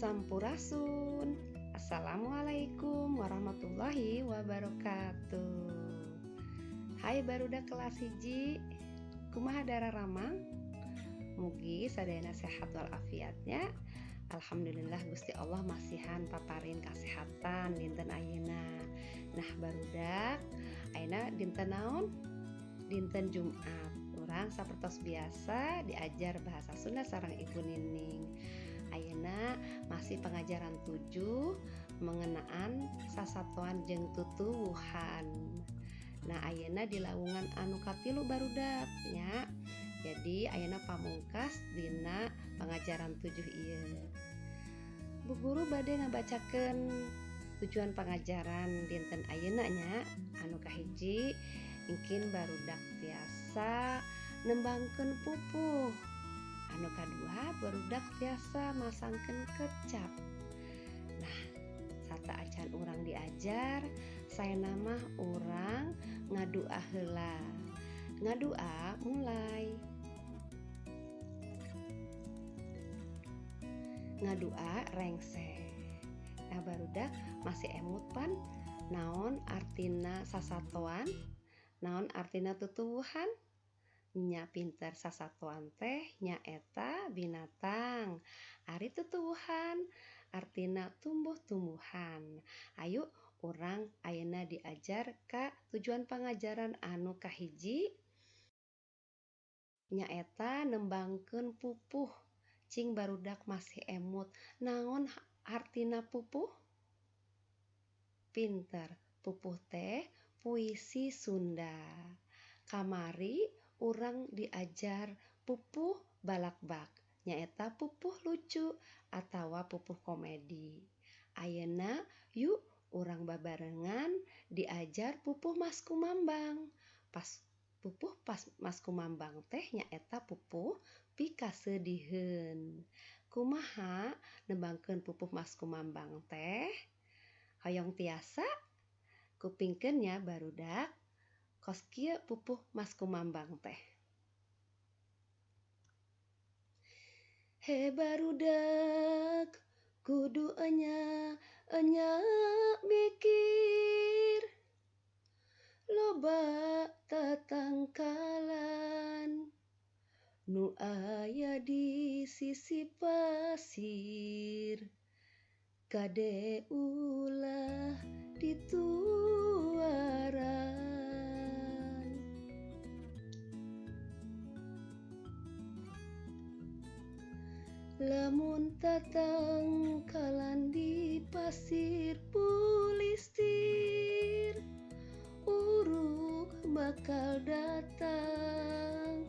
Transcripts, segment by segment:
Sampurasun. Assalamualaikum warahmatullahi wabarakatuh. Hai barudak kelas hiji, kumaha dararamang? Mugi sadayana sehat walafiat nya. Alhamdulillah Gusti Allah masihan paparin kasehatan dinten ayeuna. Nah barudak, ayeuna dinten naon? Dinten Jumat. Urang sapertos biasa diajar bahasa Sunda sareng Ibu Nining. Ayeuna masih pengajaran 7 mengenaan sasatoan jeung tutuwuhan. Nah ayeuna di lawungan anu katilu barudak nya. Jadi ayeuna pamungkas dina pengajaran 7 ieu. Bu guru bade ngabacakeun tujuan pengajaran dinten ayeuna nya. Anu kahiji mungkin barudak tiasa nembangkeun pupuh. Anu kadua barudak tiasa masangkeun kecap. Nah, sateuacan urang diajar, saena mah urang ngadua heula. Ngadua mulai. Ngadua rengse. Nah barudak masih emut pan naon artina sasatoan, naon artina tutuwuhan? Nya pinter sasatoan teh nyaeta binatang. Ari tutuwuhan artina tumbuh-tumbuhan. Ayo urang ayeuna diajar ka tujuan pangajaran anu kahiji nyaeta nembangkeun pupuh. Cing barudak masih emut naon artina pupuh? Pinter, pupuh teh puisi Sunda. Kamari urang diajar pupuh balakbak nyaeta pupuh lucu atawa pupuh komedi. Ayeuna yuk urang babarengan diajar pupuh Mas Kumambang. Pas pupuh pas Mas Kumambang teh nyaeta pupuh pikasediheun. Kumaha nembangkeun pupuh Mas Kumambang teh? Hoyong tiasa? Kupingkeun nya barudak. Kos kieu pupuh Mas Kumambang teh. He barudak kudu enya enya mikir, loba tatangkalan nu aya di sisi pasir, kade ulah dituaran. Lamun tatangkalan di pasir pulistir, uruk bakal datang,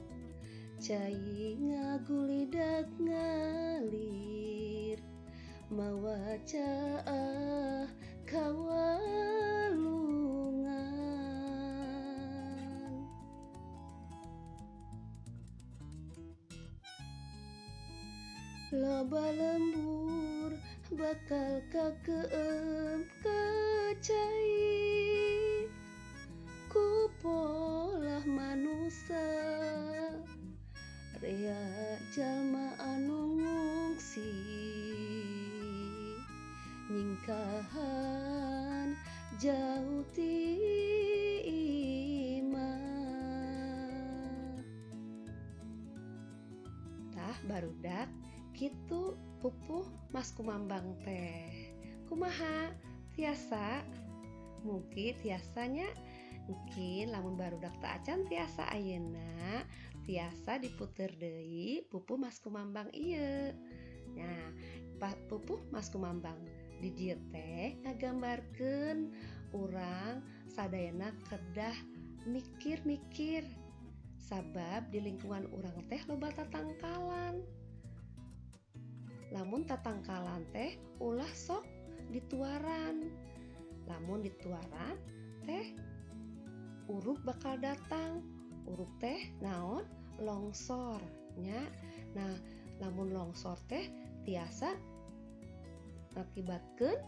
cai ngagulidak ngalir, mawa caah kawalungan. Loba lembur bakal kakeem ka cai, ku polah manusa rea jalma anu ngungsi, nyingkahan jauh ti imah. Tah barudak kitu pupuh Mas Kumambang teh. Kumaha tiasa? Mungkin tiasanya, mungkin lamun barudak teu acan tiasa ayeuna tiasa diputer deui pupuh Mas Kumambang ieu. Nah, pupuh Mas Kumambang di dieu teh ngagambarkeun urang sadayana kedah mikir-mikir sabab di lingkungan urang teh loba tatangkalan. Lamun tatangkalan teh ulah sok dituaran. Lamun dituaran teh uruk bakal datang. Uruk teh naon? Longsor nya. Nah, lamun longsor teh tiasa ngakibatkeun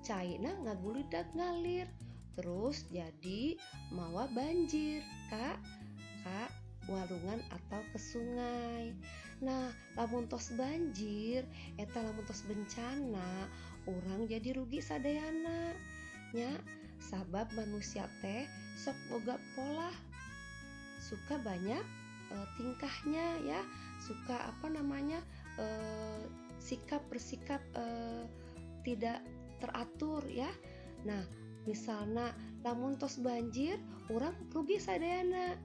caina ngagulidak ngalir, terus jadi mawa banjir ka walungan atau ke sungai. Nah, lamun tos banjir eta lamun tos bencana urang jadi rugi sadayana nya, sabab manusia teh sok boga pola, suka banyak tingkahnya ya, suka apa namanya, sikap bersikap tidak teratur ya. Nah, misalnya lamun tos banjir urang rugi sadayana,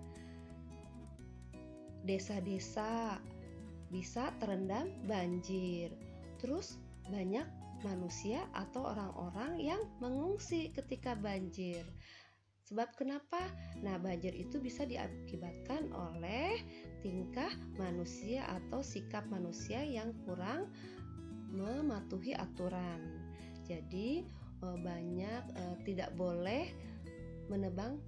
desa-desa bisa terendam banjir, terus banyak manusia atau orang-orang yang mengungsi ketika banjir. Sebab kenapa? Nah, banjir itu bisa diakibatkan oleh tingkah manusia atau sikap manusia yang kurang mematuhi aturan. Jadi banyak tidak boleh menebang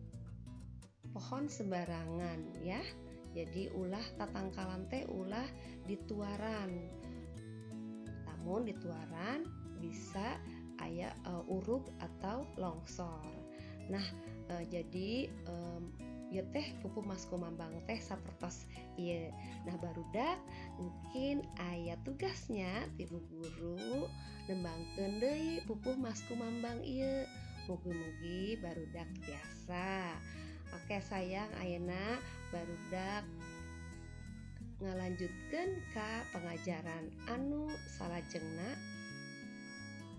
pohon sembarangan ya. Jadi ulah tatangkalan teh ulah dituaran. Namun dituaran bisa aya urug atau longsor. Nah, jadi ieu teh pupuh Maskumambang teh sapertos ieu. Nah, barudak mungkin aya tugasnya ti bu guru nembangkeun deui pupuh Maskumambang ieu. Mugi-mugi barudak tiasa. Oke sayang, ayeuna barudak ngalanjutkeun ka pengajaran anu salajengna,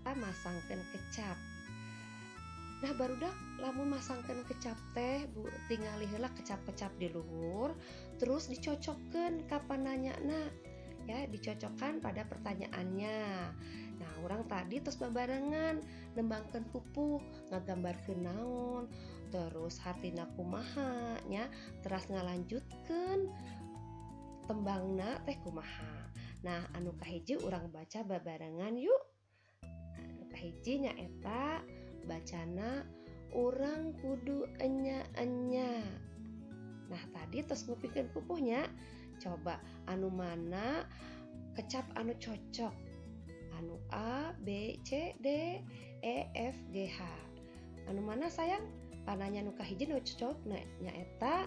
masangkeun kecap. Nah, barudak lamun masangkeun kecap teh bu tingali heula kecap-kecap di luhur, terus dicocokkeun ka pananyana ya, dicocokkan pada pertanyaannya. Nah, urang tadi terus babarengan nembangkeun pupuh, ngagambarkeun naon, terus hartina kumaha nya, teras ngalanjutkeun tembangna teh kumaha. Nah, anu kahiji urang baca babarengan yuk. Anu kahiji nyaeta bacana urang kudu enya-enya. Nah, tadi tos ngupingkeun pupuhnya, coba anu mana kecap anu cocok? Anu A, B, C, D, E, F, G, H. Anu mana sayang? Pananya nu kahiji nu cocok nyaeta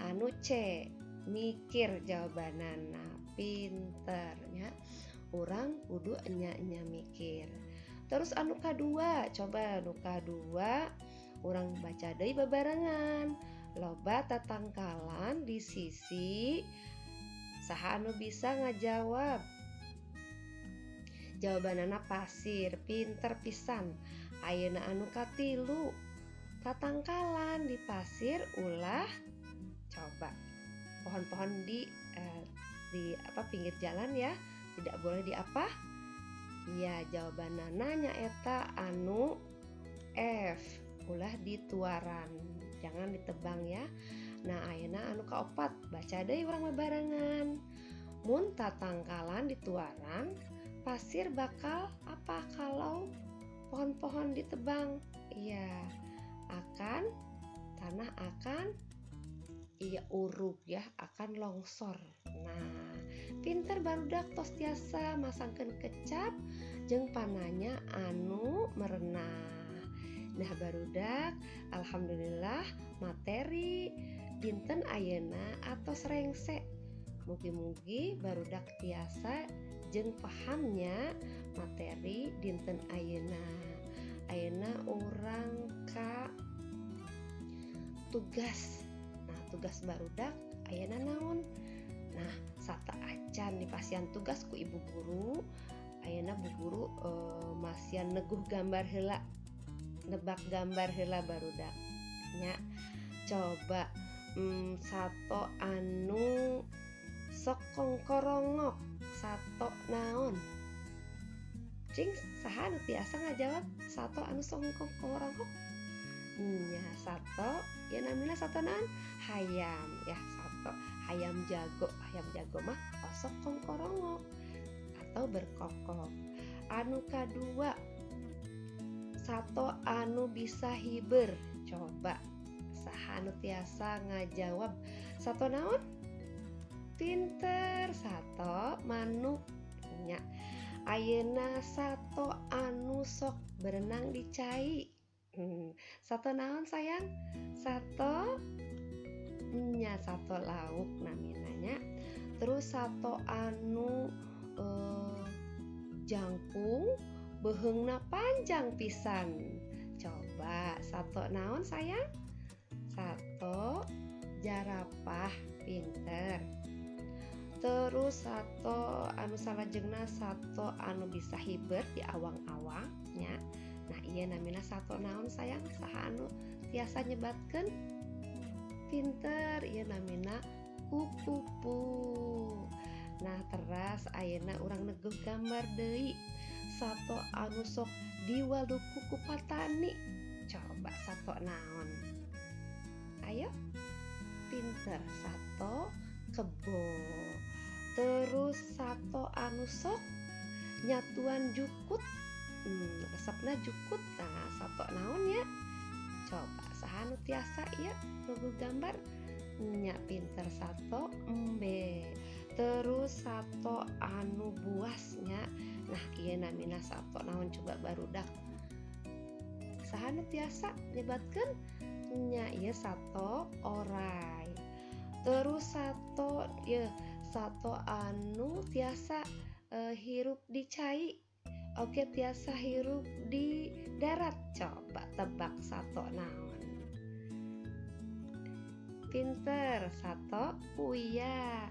anu C, mikir jawabanana. Pinter nya. Urang kudu enya-enya mikir. Terus anu kadua, coba anu kadua urang baca deui babarengan. Loba tatangkalan di sisi, saha anu bisa ngajawab? Jawabanana pasir, pinter pisan. Ayeuna anu katilu, tatangkalan di pasir ulah, coba pohon-pohon di apa pinggir jalan ya, tidak boleh di apa? Ya, jawabanana nyaeta anu F, ulah dituaran, jangan ditebang ya. Nah, ayeuna anu kaopat, baca deui urang babarengan. Mun tatangkalan dituaran, pasir bakal apa kalau pohon-pohon ditebang? Iya, akan tanah akan iya urug ya, akan longsor. Nah, pinter barudak tos tiasa masangkeun kecap jeung pananya anu merenah. Nah, barudak, alhamdulillah materi dinten ayeuna atos rengse. Mugi-mugi barudak tiasa jeung pahamnya materi dinten ayeuna. Ayeuna urang ka tugas. Nah, tugas barudak ayeuna naon? Nah, sata acan dipasihan tugas ku ibu guru. Ayeuna bu guru masihan neguh gambar heula, nebak gambar heula barudak nya. Coba sato anu sok kongkorongok, sato naon? Cing, saha anu tiasa ngajawab sato anu sok kongkorongok? Nya, sato ya namina sato naon? Hayam ya, sato hayam jago. Hayam jago mah osok kongkorongok atau berkokok. Anu kadua, sato anu bisa hiber. Coba saha anu tiasa ngajawab sato naon? Pinter, sato manuk nya. Ayeuna sato anu sok berenang di cai. Sato naon sayang? Sato nya, sato lauk namina nya. Terus sato anu jangkung beheungna panjang pisan. Coba sato naon sayang? Sato jarapah, pinter. Terus sato anu salajengna sato anu bisa hiber di awang-awang nya. Nah ieu namina sato naon sayang? Saha anu tiasa nyebatkeun? Pinter, ieu namina kupu-kupu. Nah teras ayeuna urang neguh gambar deui sato anu sok diwaluku ku patani. Coba sato naon? Ayo, pinter, sato kebo. Terus sato anu sok nyatuan jukut, resepna jukut. Nah sato naon ya? Coba saha nu tiasa ieu nugu gambar? Nya pinter, sato embe. Terus sato anu buasnya. Nah ieu namina sato naon coba barudak? Saha nu tiasa nyebatkeun? Nya ieu sato orai. Terus sato ieu sato anu tiasa hirup di cai, oke tiasa hirup di darat. Coba tebak sato naon? Pinter, sato uya.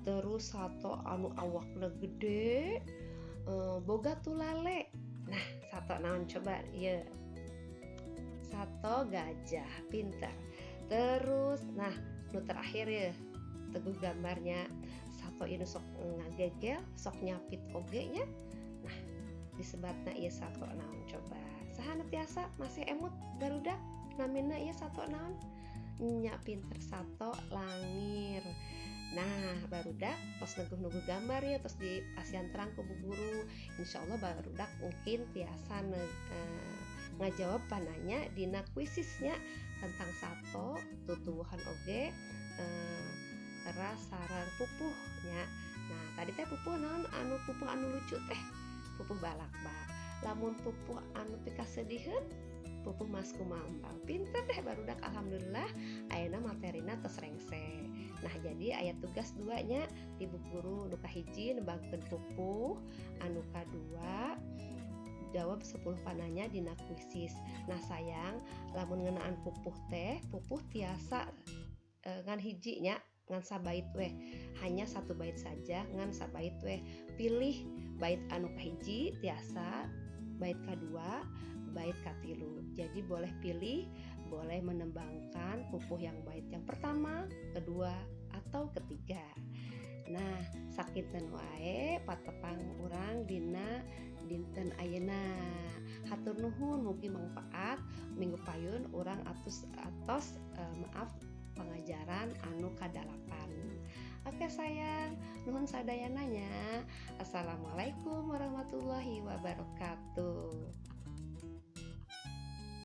Terus sato anu awakna gede, boga tulale. Nah sato naon coba ieu? Sato gajah, pinter. Terus nah nu terakhir ya, teguh gambarnya sato ini sok ngagegel, sok nyapit oge nya. Nah disebatna ieu sato naon coba? Saha nu tiasa masih emut barudak namina ieu sato naon? Nya pinter, sato langir. Nah barudak tos neguh-neguh gambar ya, tos di pasian terang ku bu guru. Insyaallah barudak mungkin tiasa ngajawab pananya dina kuisisnya tentang sato tutuwuhan oge teras sareng pupuhnya. Nah tadi teh pupuh naon anu pupuh anu lucu teh pupuh balakbak. Lamun pupuh anu pikasediheun pupuh mas kumambang. Pinter deh barudak, alhamdulillah ayeuna materina tos rengse. Nah jadi aya tugas duanya di bu guru, nu kahiji nembangkeun pupuh, anu kadua jawab 10 pananya dina kuisis. Nah sayang lamun ngeunaan pupuh teh, pupuh tiasa ngan hiji nya, ngan sabait weh, hanya satu bait saja, ngan sabait weh. Pilih bait anu kahiji tiasa, bait kadua, bait katilu. Jadi boleh pilih, boleh menembangkan pupuh yang bait yang pertama, kedua, atau ketiga. Nah sakinten wae patepang urang dina dinten ayeuna. Hatur nuhun, mugi mangfaat. Minggu payun urang atos maaf pengajaran anu kadalapan. Oke sayang, nuhun sadayana nya. Assalamualaikum warahmatullahi wabarakatuh.